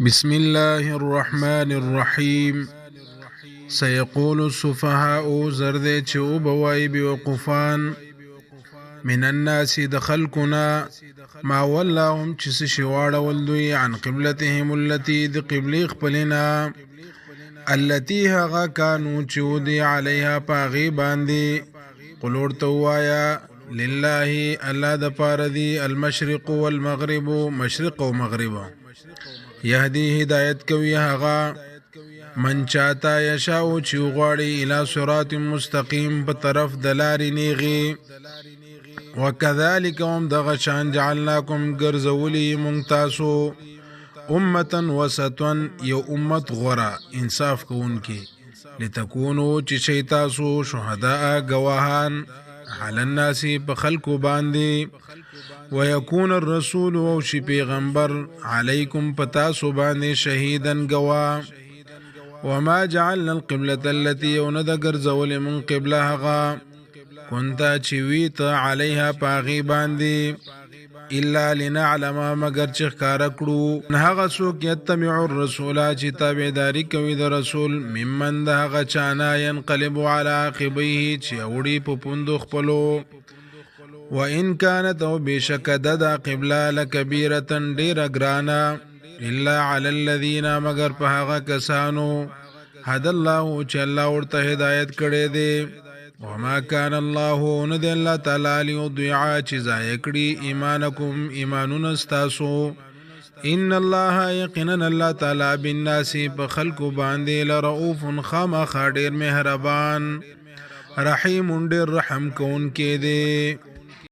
بسم الله الرحمن الرحیم. سيقول السفهاء، زرد چې او بوای بوقفان، من الناس د خلقنا، ما ولاهم چې څه شي واړول دوی، عن قبلتهم التي د قبلې خپلنا، التي هغه کانو چې ودي علیها په هغې باندې. قل ورته ووایه، لله الله د پاره دی المشرق والمغرب، مشرق او مغرب. یهدی هدایت کوي هغه من چاته یشاء چې وغواړي، الی صراط مستقیم په طرف د لارې نیغې. وکذلک هم دغه شان جعلناکم ګرځولي مونږ تاسو امتا وسطا، یو امت غوره انصاف کوونکي، لتکونو چې شئ تاسو شهداء ګواهان علی الناس په خلکو باندې، ويكون الرسول او شي پیغمبر علیکم په تاسو باندې شهیدا ګواه. وما جعلنا القبلة التي او نه ده ګرځولې مونږ قبله هغه كنت چې وي ته علیها په هغې باندې، الا لنعلم مګر چې ښکاره کړو هغه څوک یتبع الرسول چې تابعداري کوي د رسول، ممن د هغه چا نه ینقلب علی عقبیه چې اوړي په پوندو خپلو. وان كانت او بېشکه ده دا قبله لکبیرة ډېره ګرانه، الا علی الذین مګر په هغه کسانو هدى الله چې الله ورته هدایت کړی دی. وما كان الله نه دی الله تعالی لیضیع چې ضایع کړي ایمانکم ایمانونه ستاسو، ان الله یقینا الله تعالی بالناس په خلکو باندې لرؤوف خامخا ډېر مهربان، رحیم ډېر رحم کوونکی دی.